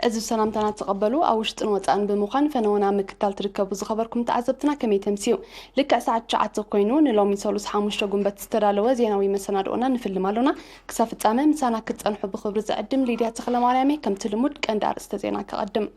እዚ ሰላምታና ትቐበሉ፣ ኣብ ውሽጥን ወጻእን ብምዃን ፈነወና ምክታል ትርከቡ ዝኸበርኩም ተዓዘብትና ከመይ ተምስዩ? ልክዕ ሰዓት ትሽዓተ ኮይኑ ንሎሚ ሰሉስ ሓሙሽተ ጉንበት ዝተዳለወ ዜናዊ መሰናድኦና ንፍልም ኣሎና። ክሳብ ፍጻመ ምሳና ክትጸንሑ ብኽብሪ ዝዕድም ሊድያ ተኽለማርያም እየ። ከምቲ ልሙድ ቀንዲ ኣርእስተ ዜና ከቐድም።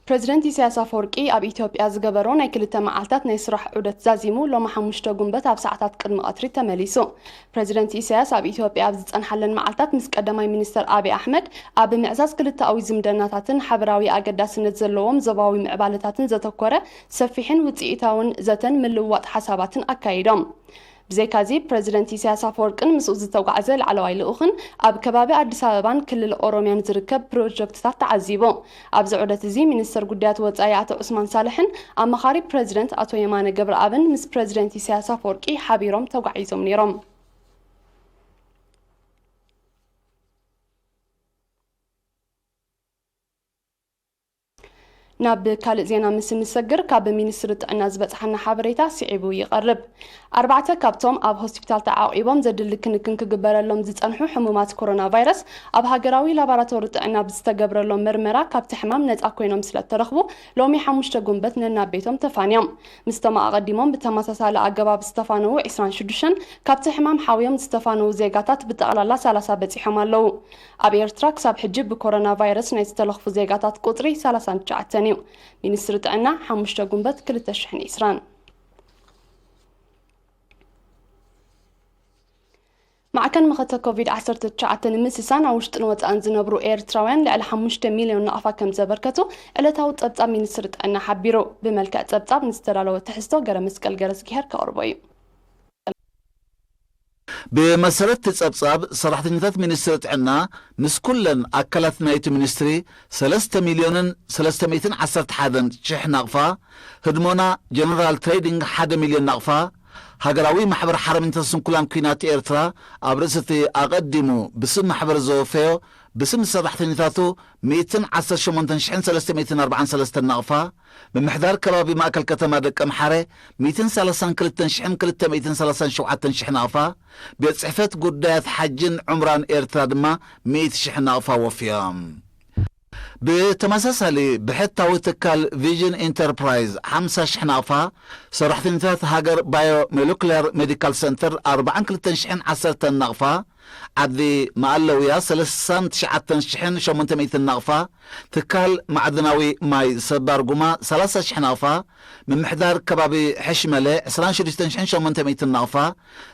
ፕረዚደንት ኢሳያስ ኣፈወርቂ ኣብ ኢትዮጵያ ዝገበሮ ናይ ክልተ መዓልታት ናይ ስራሕ ዑደት ዛዚሙ፣ ሎሚ ሓሙሽተ ጉንበት ኣብ ሰዓታት ቅድሚ ቀትሪ ተመሊሱ። ፕረዚደንት ኢሳያስ ኣብ ኢትዮጵያ ኣብ ዝጸንሓለን መዓልታት ምስ ቀዳማይ ሚኒስተር ኣብይ ኣሕመድ ኣብ ምዕዛዝ ክልተኣዊ ዝምድናታትን ሓበራዊ ኣገዳስነት ዘለዎም ዞባዊ ምዕባለታትን ዘተኮረ ሰፊሕን ውጽኢታውን ዘተን ምልውዋጥ ሓሳባትን ኣካይዶም። ብዘይካዚ፣ ፕረዚደንት ኢሳያስ ኣፈወርቅን ምስኡ ዝተጓዕዘ ላዕለዋይ ልኡኽን ኣብ ከባቢ ኣዲስ ኣበባን ክልል ኦሮምያን ዝርከብ ፕሮጀክትታት ተዓዚቡ። ኣብዚ ዑደት እዚ፣ ሚኒስተር ጉዳያት ወጻኢ ኣቶ ዑስማን ሳልሕን ኣማኻሪ ፕረዚደንት ኣቶ የማነ ገብረኣብን ምስ ፕረዚደንት ኢሳያስ ኣፈወርቂ ሓቢሮም ተጓዒዞም ነይሮም። ናብ ካልእ ዜና ምስ እንሰግር፣ ካብ ሚኒስትሪ ጥዕና ዝበጽሓና ሓበሬታ ስዒቡ ይቐርብ። ኣርባዕተ ካብቶም ኣብ ሆስፒታል ተዓቑቦም ዘድሊ ክንክን ክግበረሎም ዝጸንሑ ሕሙማት ኮሮና ቫይረስ፣ ኣብ ሃገራዊ ላቦራቶሪ ጥዕና ብዝተገብረሎም መርመራ ካብቲ ሕማም ነጻ ኮይኖም ስለእተረኽቡ፣ ሎሚ ሓሙሽተ ጉንበት ነናብ ቤቶም ተፋንዮም። ምስቶም ኣቐዲሞም ብተመሳሳሊ ኣገባብ ዝተፋነዉ ዕስራን ሽዱሽተን፣ ካብቲ ሕማም ሓውዮም ዝተፋነዉ ዜጋታት ብጠቕላላ ሰላሳ በጺሖም ኣለዉ። ኣብ ኤርትራ ክሳብ ሕጂ ብኮሮና ቫይረስ ናይ ዝተለኽፉ ዜጋታት ቁጽሪ ሰላሳን ትሽዓተን እዩ። ሚኒስትሪ ጥዕና፣ ሓሙሽተ ጉንበት ክልተ ሽሕን ዕስራን። ማዕከን መኸተ ኮቪድ ዓሰርተ ትሽዓተ ንምስሳን ኣብ ውሽጥን ወጻእን ዝነብሩ ኤርትራውያን ልዕሊ ሓሙሽተ ሚልዮን ናቕፋ ከም ዘበርከቱ ዕለታዊ ጸብጻብ ሚኒስትሪ ጥዕና ሓቢሩ። ብመልክዕ ጸብጻብ ንዝተዳለወ ትሕዝቶ ገረ መስቀል ገረዝጊሄር ከቕርቦ እዩ። ብመሰረት እቲ ጸብጻብ፣ ሰራሕተኛታት ሚኒስትሪ ጥዕና ምስ ኩለን ኣካላት ናይቲ ሚኒስትሪ ሰለስተ ሚልዮንን ሰለስተ ሚእትን ዓሰርተ ሓደን ሽሕ ናቕፋ፣ ህድሞና ጀነራል ትሬዲንግ ሓደ ሚልዮን ናቕፋ፣ ሃገራዊ ማሕበር ሓርበኛታት ስንኩላን ኲናት ኤርትራ ኣብ ርእሲ እቲ ኣቐዲሙ ብስም ማሕበር ዘወፈዮ ብስም ሰራሕተኛታቱ ሚእትን ዓሰርተ ሸሞንተን ሽሕን ሰለስተ ሚእትን ኣርባዓን ሰለስተን ናቕፋ፣ ምምሕዳር ከባቢ ማእከል ከተማ ደቀምሓረ ሚእትን ሰላሳን ክልተን ሽሕን ክልተ ሚእትን ሰላሳን ሸውዓተን ሽሕ ናቕፋ፣ ቤት ጽሕፈት ጉዳያት ሓጅን ዑምራን ኤርትራ ድማ ሚእቲ ሽሕ ናቕፋ ወፍዮም። ብተመሳሳሊ፣ ብሕታዊ ትካል ቪዥን ኢንተርፕራይዝ ሓምሳ ሽሕ ናቕፋ፣ ሰራሕተኛታት ሃገር ባዮሞለኩላር ሜዲካል ሰንተር ኣርባዓን ክልተን ሽሕን ዓሰርተን ናቕፋ፣ ዓዲ መኣለውያ ሰላሳን ትሽዓተን ሽሕን ሸሞንተ ሚእትን ናቕፋ፣ ትካል ማዕድናዊ ማይ ሰባር ጉማ ሰላሳ ሽሕ ናቕፋ፣ ምምሕዳር ከባቢ ሕሽመለ ዕስራን ሽዱሽተን ሽሕን ሸሞንተ ሚእትን ናቕፋ፣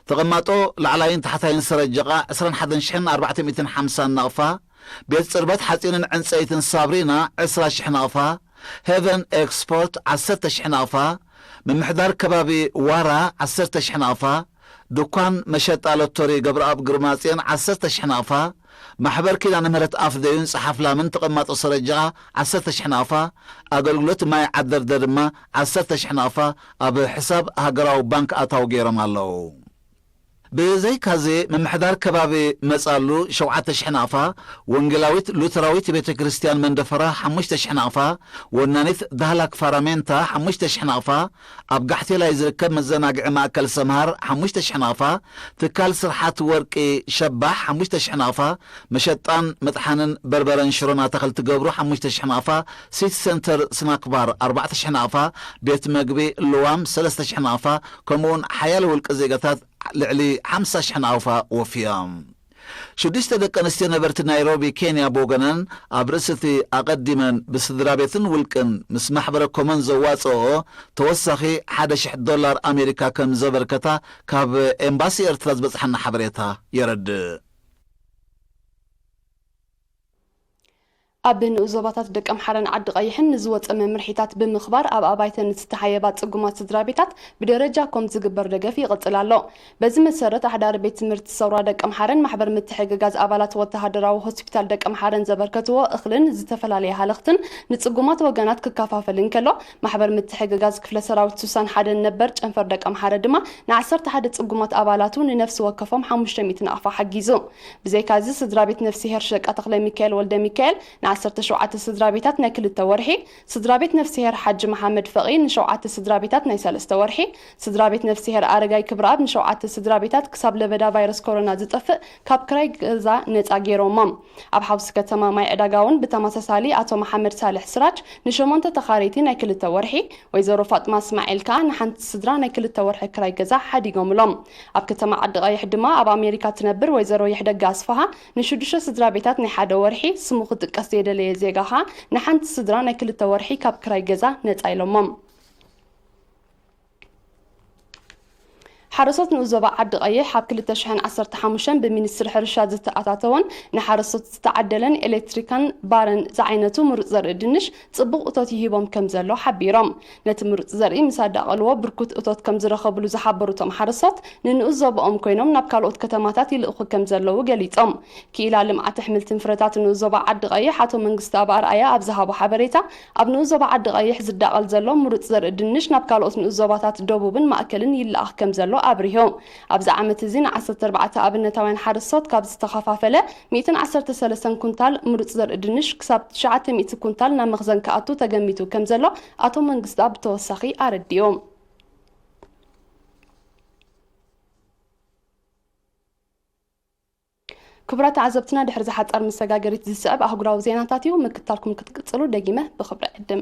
ተቐማጦ ላዕላይን ታሕታይን ሰረጀቓ ዕስራን ሓደን ሽሕን ኣርባዕተ ሚእትን ሓምሳን ናቕፋ፣ ቤት ጽርበት ሓጺንን ዕንጸይትን ሳብሪና ዕስራ ሽሕ ናቕፋ፣ ሄቨን ኤክስፖርት ዓሰርተ ሽሕ ናቕፋ፣ ምምሕዳር ከባቢ ዋራ ዓሰርተ ሽሕ ናቕፋ፣ ድኳን መሸጣ ሎቶሪ ገብረኣብ ግርማጽዮን ዓሰርተ ሽሕ ናቕፋ፣ ማሕበር ኪዳነ ምህረት ኣፍደዩን ጸሓፍላምን ተቐማጦ ሰረጃ ዓሰርተ ሽሕ ናቕፋ፣ ኣገልግሎት ማይ ዓደርደ ድማ ዓሰርተ ሽሕ ናቕፋ ኣብ ሕሳብ ሃገራዊ ባንክ ኣታዊ ገይሮም ኣለዉ። ብዘይካዚ፣ ምምሕዳር ከባቢ መጻሉ ሸውዓተ ሽሕ ናቕፋ፣ ወንጌላዊት ሉተራዊት ቤተ ክርስቲያን መንደፈራ ሓሙሽተ ሽሕ ናቕፋ፣ ወናኒት ዳህላክ ፋራሜንታ ሓሙሽተ ሽሕ ናቕፋ፣ ኣብ ጋሕቴላይ ዝርከብ መዘናግዒ ማእከል ሰምሃር ሓሙሽተ ሽሕ ናቕፋ፣ ትካል ስርሓት ወርቂ ሸባሕ ሓሙሽተ ሽሕ ናቕፋ፣ መሸጣን መጥሓንን በርበረን ሽሮን ኣታኽልቲ ገብሩ ሓሙሽተ ሽሕ ናቕፋ፣ ሲቲ ሴንተር ስናክ ባር ኣርባዕተ ሽሕ ናቕፋ፣ ቤት መግቢ ልዋም ሰለስተ ሽሕ ናቕፋ፣ ከምኡውን ሓያለ ውልቂ ዜጋታት ልዕሊ ሓምሳ ሽሕ ናቕፋ ወፍዮም። ሽዱሽተ ደቂ ኣንስትዮ ነበርቲ ናይሮቢ ኬንያ ብወገነን፣ ኣብ ርእሲ እቲ ኣቐዲመን ብስድራ ቤትን ውልቅን ምስ ማሕበረ ኮመን ዘዋጽኦ ተወሳኺ ሓደ ሽሕ ዶላር ኣሜሪካ ከም ዘበርከታ ካብ ኤምባሲ ኤርትራ ዝበጽሓና ሓበሬታ የረድእ። ኣብ ንኡስ ዞባታት ደቀምሓረን ዓዲ ቀይሕን ንዝወፀ መምርሒታት ብምኽባር ኣብ ኣባይተን ዝተሓየባ ፅጉማት ስድራ ቤታት ብደረጃ ኮም ዝግበር ደገፍ ይቕፅል ኣሎ። በዚ መሰረት ኣሕዳሪ ቤት ትምህርቲ ሰውራ ደቀምሓረን ማሕበር ምትሕግጋዝ ኣባላት ወተሃደራዊ ሆስፒታል ደቀምሓረን ዘበርከትዎ እኽልን ዝተፈላለየ ሃለኽትን ንፅጉማት ወገናት ክከፋፈል እንከሎ፣ ማሕበር ምትሕግጋዝ ክፍለ ሰራዊት ሱሳን ሓደን ነበር ጨንፈር ደቀምሓረ ድማ ንዓሰርተ ሓደ ፅጉማት ኣባላቱ ንነፍሲ ወከፎም ሓሙሽተ ሚእቲ ናቕፋ ሓጊዙ። ብዘይካዚ ስድራ ቤት ነፍስሄር ሸቃ ተኽለ ሚካኤል ወልደ ሚካኤል ንዓሰርተ ሸውዓተ ስድራ ቤታት ናይ ክልተ ወርሒ፣ ስድራ ቤት ነፍስሄር ሓጂ መሓመድ ፈቒ ንሸውዓተ ስድራ ቤታት ናይ ሰለስተ ወርሒ፣ ስድራ ቤት ነፍስሄር ኣረጋይ ክብረኣብ ንሸውዓተ ስድራ ቤታት ክሳብ ለበዳ ቫይረስ ኮሮና ዝጠፍእ ካብ ክራይ ገዛ ነፃ ገይሮሞም። ኣብ ሓውሲ ከተማ ማይ ዕዳጋ እውን ብተመሳሳሊ ኣቶ መሓመድ ሳልሕ ስራጅ ንሸሞንተ ተኻረይቲ ናይ ክልተ ወርሒ፣ ወይዘሮ ፋጥማ እስማኤል ከኣ ንሓንቲ ስድራ ናይ ክልተ ወርሒ ክራይ ገዛ ሓዲጎምሎም። ኣብ ከተማ ዓዲ ቀይሕ ድማ ኣብ ኣሜሪካ ትነብር ወይዘሮ ይሕደጋ ኣስፍሃ ንሽዱሽተ ስድራ ቤታት ናይ ሓደ ወርሒ፣ ስሙ ክጥቀስ ዘይደለየ ዜጋ ከኣ ንሓንቲ ስድራ ናይ ክልተ ወርሒ ካብ ክራይ ገዛ ነጻ ኢሎሞም። ሓረስቶት ንኡስ ዞባ ዓዲ ቀይሕ ኣብ ክልተ ሽሕን ዓሰርተ ሓሙሽተን ብሚኒስትሪ ሕርሻ ዝተኣታተወን ንሓረስቶት ዝተዓደለን ኤሌክትሪካን ባርን ዝዓይነቱ ምሩፅ ዘርኢ ድንሽ ጽቡቕ እቶት ይህቦም ከም ዘሎ ሓቢሮም። ነቲ ምሩፅ ዘርኢ ምስ ኣዳቐልዎ ብርኩት እቶት ከም ዝረኸብሉ ዝሓበሩ እቶም ሓረስቶት፣ ንንኡስ ዞባኦም ኮይኖም ናብ ካልኦት ከተማታት ይልእኹ ከም ዘለዉ ገሊጾም። ክኢላ ልምዓት ኣሕምልትን ፍረታትን ንኡስ ዞባ ዓዲ ቀይሕ ኣቶ መንግስተኣብ ኣርኣያ ኣብ ዝሃቦ ሓበሬታ፣ ኣብ ንኡስ ዞባ ዓዲ ቀይሕ ዝዳቐል ዘሎ ምሩፅ ዘርኢ ድንሽ ናብ ካልኦት ንኡስ ዞባታት ደቡብን ማእከልን ይለኣኽ ከም ዘሎ ኣብሪሁ። ኣብዚ ዓመት እዚ ንዓሰርተ ኣርባዕተ ኣብነታውያን ሓረስቶት ካብ ዝተኸፋፈለ ሚእትን ዓሰርተ ሰለስተን ኩንታል ምሩፅ ዘርኢ ድንሽ ክሳብ ትሽዓተ ሚእቲ ኩንታል ናብ መኽዘን ክኣቱ ተገሚቱ ከም ዘሎ ኣቶ መንግስተኣብ ብተወሳኺ ኣረዲኡ። ክቡራት ተዓዘብትና፣ ድሕሪ እዛ ሓጻር መሰጋገሪት ዝስዕብ ኣህጉራዊ ዜናታት እዩ። ምክትታልኩም ክትቅጽሉ ደጊመ ብኽብሪ ዕድም።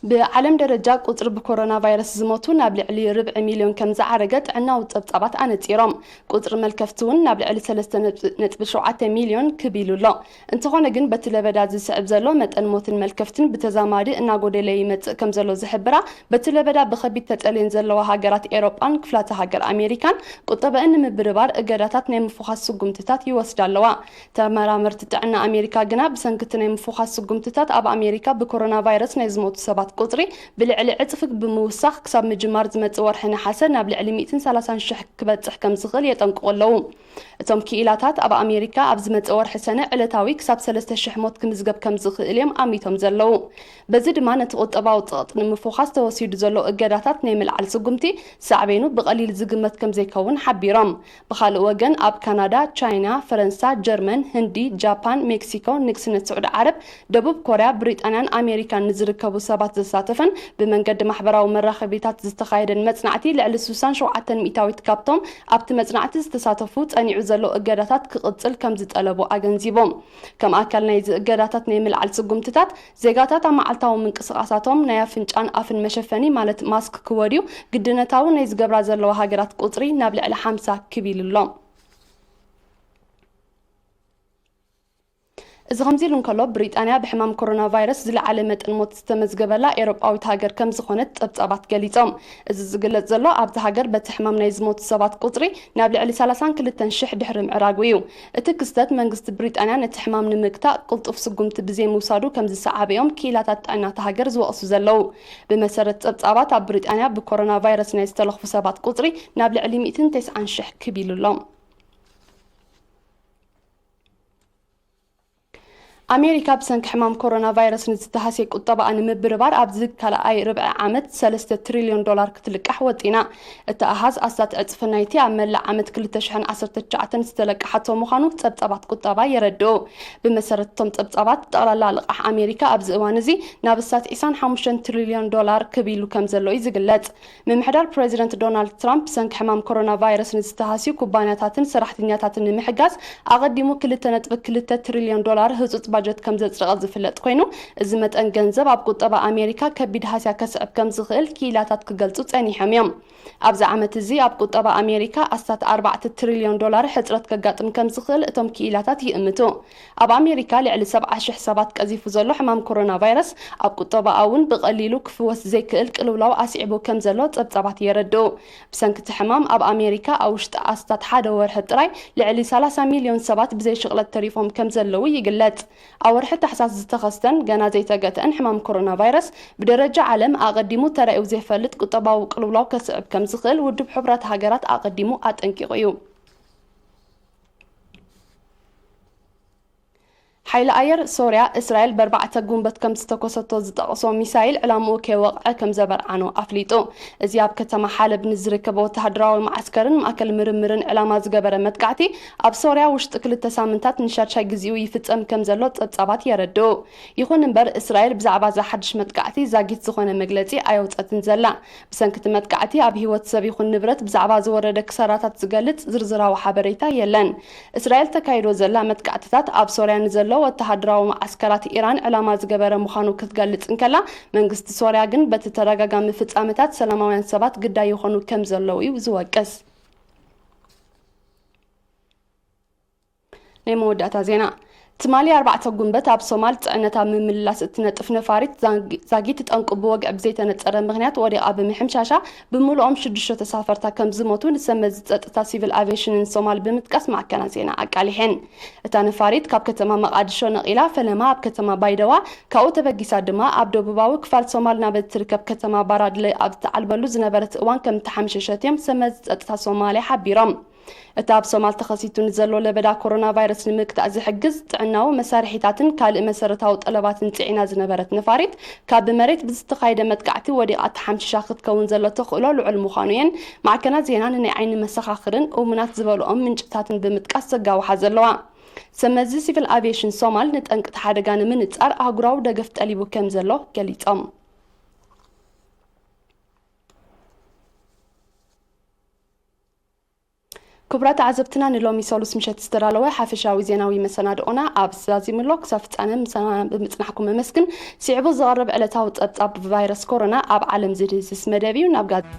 ብዓለም ደረጃ ቁጽሪ ብኮሮና ቫይረስ ዝሞቱ ናብ ልዕሊ ርብዒ ሚልዮን ከም ዝዓረገ ጥዕናዊ ጸብጻባት ኣነጺሮም። ቁጽሪ መልከፍቲ እውን ናብ ልዕሊ ሰለስተ ነጥቢ ሸውዓተ ሚልዮን ክብ ኢሉ ኣሎ። እንተኾነ ግን፣ በቲ ለበዳ ዝስዕብ ዘሎ መጠን ሞትን መልከፍትን ብተዛማዲ እናጎደለ ይመጽእ ከም ዘሎ ዝሕብራ፣ በቲ ለበዳ ብኸቢድ ተጸልየን ዘለዋ ሃገራት ኤውሮጳን ክፍላተ ሃገር ኣሜሪካን፣ ቁጠበአን ንምብርባር እገዳታት ናይ ምፍዃስ ስጉምትታት ይወስዳ ኣለዋ። ተመራመርቲ ጥዕና ኣሜሪካ ግና፣ ብሰንኪ እቲ ናይ ምፍዃስ ስጉምትታት ኣብ ኣሜሪካ ብኮሮና ቫይረስ ናይ ዝሞቱ ሰባት ቁጽሪ ብልዕሊ ዕጽፊ ብምውሳኽ፣ ክሳብ ምጅማር ዝመጽእ ወርሒ ነሓሰ ናብ ልዕሊ ሚእትን ሰላሳን ሽሕ ክበጽሕ ከም ዝኽእል የጠንቅቑ ኣለዉ። እቶም ክኢላታት፣ ኣብ ኣሜሪካ ኣብ ዝመጽእ ወርሒ ሰነ ዕለታዊ ክሳብ ሰለስተ ሽሕ ሞት ክምዝገብ ከም ዝኽእል እዮም ኣሚቶም ዘለዉ። በዚ ድማ፣ ነቲ ቁጠባዊ ጸቕጢ ንምፍዃስ ተወሲዱ ዘሎ እገዳታት ናይ ምልዓል ስጉምቲ ሳዕቤኑ ብቐሊል ዝግመት ከም ዘይከውን ሓቢሮም። ብኻልእ ወገን፣ ኣብ ካናዳ፣ ቻይና፣ ፈረንሳ፣ ጀርመን፣ ህንዲ፣ ጃፓን፣ ሜክሲኮ፣ ንግስነት ስዑዲ ዓረብ፣ ደቡብ ኮርያ፣ ብሪጣንያን ኣሜሪካን ንዝርከቡ ሰባት ዘሳተፈን ብመንገዲ ማሕበራዊ መራኸቢታት ዝተኻየደን መጽናዕቲ፣ ልዕሊ ስሳን ሸውዓተን ሚእታዊት ካብቶም ኣብቲ መጽናዕቲ ዝተሳተፉ፣ ጸኒዑ ዘሎ እገዳታት ክቕጽል ከም ዝጠለቡ ኣገንዚቦም። ከም ኣካል ናይዚ እገዳታት ናይ ምልዓል ስጉምትታት፣ ዜጋታት ኣብ መዓልታዊ ምንቅስቓሳቶም ናይ ኣፍንጫን ኣፍን መሸፈኒ፣ ማለት ማስክ፣ ክወድዩ ግድነታዊ ናይ ዝገብራ ዘለዋ ሃገራት ቁጽሪ ናብ ልዕሊ ሓምሳ ክብ ኢሉ ኣሎ። እዚ ከምዚ ኢሉ እንከሎ፣ ብሪጣንያ ብሕማም ኮሮና ቫይረስ ዝለዓለ መጠን ሞት ዝተመዝገበላ ኤውሮጳዊት ሃገር ከም ዝኾነት ጸብጻባት ገሊጾም። እዚ ዝግለጽ ዘሎ፣ ኣብዛ ሃገር በቲ ሕማም ናይ ዝሞቱ ሰባት ቁጽሪ ናብ ልዕሊ ሰላሳን ክልተን ሽሕ ድሕሪ ምዕራጉ እዩ። እቲ ክስተት፣ መንግስቲ ብሪጣንያ ነቲ ሕማም ንምግታእ ቅልጡፍ ስጉምቲ ብዘይምውሳዱ ከም ዝሰዓበ እዮም ክኢላታት ጥዕና እታ ሃገር ዝወቕሱ ዘለዉ። ብመሰረት ጸብጻባት፣ ኣብ ብሪጣንያ ብኮሮና ቫይረስ ናይ ዝተለኽፉ ሰባት ቁጽሪ ናብ ልዕሊ ሚእትን ተስዓን ሽሕ ክብ ኢሉ ኣሎ። ኣሜሪካ ብሰንኪ ሕማም ኮሮና ቫይረስ ንዝተሃስየ ቁጠባኣ ንምብርባር ኣብዚ ካልኣይ ርብዒ ዓመት ሰለስተ ትሪልዮን ዶላር ክትልቃሕ ወጢና። እቲ ኣሃዝ ኣስታት ዕጽፊ ናይቲ ኣብ መላእ ዓመት ክልተ ሽሕን ዓሰርተ ትሽዓተን ዝተለቀሓቶ ምዃኑ ጸብጻባት ቁጠባ የረድኡ። ብመሰረት እቶም ጸብጻባት፣ ጠቕላላ ልቓሕ ኣሜሪካ ኣብዚ እዋን እዚ ናብ ኣስታት ዕስራን ሓሙሽተን ትሪልዮን ዶላር ክብ ኢሉ ከም ዘሎ እዩ ዝግለጽ። ምምሕዳር ፕሬዚደንት ዶናልድ ትራምፕ ብሰንኪ ሕማም ኮሮና ቫይረስ ንዝተሃስዩ ኩባንያታትን ሰራሕተኛታትን ንምሕጋዝ ኣቐዲሙ ክልተ ነጥቢ ክልተ ትሪልዮን ዶላር ህጹጽ ባጀት ከም ዘጽደቐ ዝፍለጥ ኮይኑ፣ እዚ መጠን ገንዘብ ኣብ ቁጠባ ኣሜሪካ ከቢድ ሃስያ ከስዕብ ከም ዝኽእል ክኢላታት ክገልጹ ጸኒሖም እዮም። ኣብዚ ዓመት እዚ ኣብ ቁጠባ ኣሜሪካ ኣስታት ኣርባዕተ ትሪልዮን ዶላር ሕጽረት ከጋጥም ከም ዝኽእል እቶም ክኢላታት ይእምቱ። ኣብ ኣሜሪካ ልዕሊ ሰብዓ ሽሕ ሰባት ቀዚፉ ዘሎ ሕማም ኮሮና ቫይረስ፣ ኣብ ቁጠባኣ እውን ብቐሊሉ ክፍወስ ዘይክእል ቅልውላው ኣስዒቡ ከም ዘሎ ጸብጻባት የረድኡ። ብሰንኪ እቲ ሕማም ኣብ ኣሜሪካ ኣብ ውሽጢ ኣስታት ሓደ ወርሒ ጥራይ ልዕሊ ሰላሳ ሚልዮን ሰባት ብዘይ ሽቕለት ተሪፎም ከም ዘለዉ ይግለጽ። ኣብ ወርሒ ታሕሳስ ዝተኸስተን ገና ዘይተገትአን ሕማም ኮሮና ቫይረስ፣ ብደረጃ ዓለም ኣቐዲሙ ተራእዩ ዘይፈልጥ ቁጠባዊ ቅልውላው ከስዕብ ከም ዝኽእል ውድብ ሕቡራት ሃገራት ኣቐዲሙ ኣጠንቂቑ እዩ። ሓይሊ ኣየር ሶርያ፣ እስራኤል በርባዕተ ጉንበት ከም ዝተኮሰቶ ዝጠቐሶ ሚሳይል ዕላምኡ ከይወቕዐ ከም ዘበርዓኖ ኣፍሊጡ። እዚ ኣብ ከተማ ሓለብ ንዝርከብ ወተሃደራዊ መዓስከርን ማእከል ምርምርን ዕላማ ዝገበረ መጥቃዕቲ፣ ኣብ ሶርያ ውሽጢ ክልተ ሳምንታት ንሻድሻይ ግዜኡ ይፍጸም ከም ዘሎ ጸብጻባት የረድኡ። ይኹን እምበር፣ እስራኤል ብዛዕባ እዚ ሓድሽ መጥቃዕቲ ዛጊት ዝኾነ መግለጺ ኣየውጸትን ዘላ። ብሰንኪ እቲ መጥቃዕቲ ኣብ ህይወት ሰብ ይኹን ንብረት ብዛዕባ ዝወረደ ክሳራታት ዝገልጽ ዝርዝራዊ ሓበሬታ የለን። እስራኤል ተካይዶ ዘላ መጥቃዕትታት ኣብ ሶርያ ንዘሎ ወተሃደራዊ መዓስከራት ኢራን ዕላማ ዝገበረ ምዃኑ ክትገልጽ እንከላ፣ መንግስቲ ሶርያ ግን በቲ ተደጋጋሚ ፍጻመታት ሰላማውያን ሰባት ግዳይ ይኾኑ ከም ዘለዉ እዩ ዝወቅስ። ናይ መወዳእታ ዜና። ትማሊ ኣርባዕተ ጉንበት ኣብ ሶማል ጽዕነት ኣብ ምምልላስ እትነጥፍ ነፋሪት ዛጊ-፣ ዛጊት ጠንቁ ብወግዒ ብዘይተነጸረ ምኽንያት ወዲቓ ብምሕምሻሻ፣ ብምሉኦም ሽዱሽተ ተሳፈርታ ከም ዝሞቱ ንሰመዚ ጸጥታ ሲቪል ኣቪዬሽንን ሶማል ብምጥቃስ ማዕከናት ዜና ኣቃሊሐን። እታ ነፋሪት ካብ ከተማ መቓድሾ ነቒላ፣ ፈለማ ኣብ ከተማ ባይደዋ፣ ካብኡ ተበጊሳ ድማ ኣብ ደቡባዊ ክፋል ሶማል ናብ እትርከብ ከተማ ባራድለ ኣብ እትዓልበሉ ዝነበረት እዋን ከም እተሓምሸሸት እዮም ሰመዚ ጸጥታ ሶማልያ ሓቢሮም። እቲ ኣብ ሶማል ተኸሲቱ ንዘሎ ለበዳ ኮሮና ቫይረስ ንምግታእ ዝሕግዝ ጥዕናዊ መሳርሒታትን ካልእ መሰረታዊ ጠለባትን ጽዒና ዝነበረት ነፋሪት፣ ካብ ብመሬት ብዝተኻየደ መጥቃዕቲ ወዲቓ ተሓምሺሻ ክትከውን ዘሎ ተኽእሎ ልዑል ምዃኑ እየን ማዕከናት ዜና ንናይ ዓይኒ መሰኻኽርን እሙናት ዝበልኦም ምንጭታትን ብምጥቃስ ዘጋውሓ ዘለዋ። ሰመዚ ሲቪል ኣቪዬሽን ሶማል ንጠንቂ እቲ ሓደጋ ንምንጻር ኣህጉራዊ ደገፍ ጠሊቡ ከም ዘሎ ገሊጾም። ክቡራት ተዓዘብትና፣ ንሎሚ ሰሉስ ምሸት ዝተዳለወ ሓፈሻዊ ዜናዊ መሰናድኦና ኣብ ዛዚሙ ኣሎ። ክሳብ ፍጻመ ምሳና ብምጽናሕኩም እመስግን። ስዒቡ ዝቐርብ ዕለታዊ ጸብጻብ ቫይረስ ኮሮና ኣብ ዓለም ዝድህስስ መደብ እዩ። ናብ ጋዝ-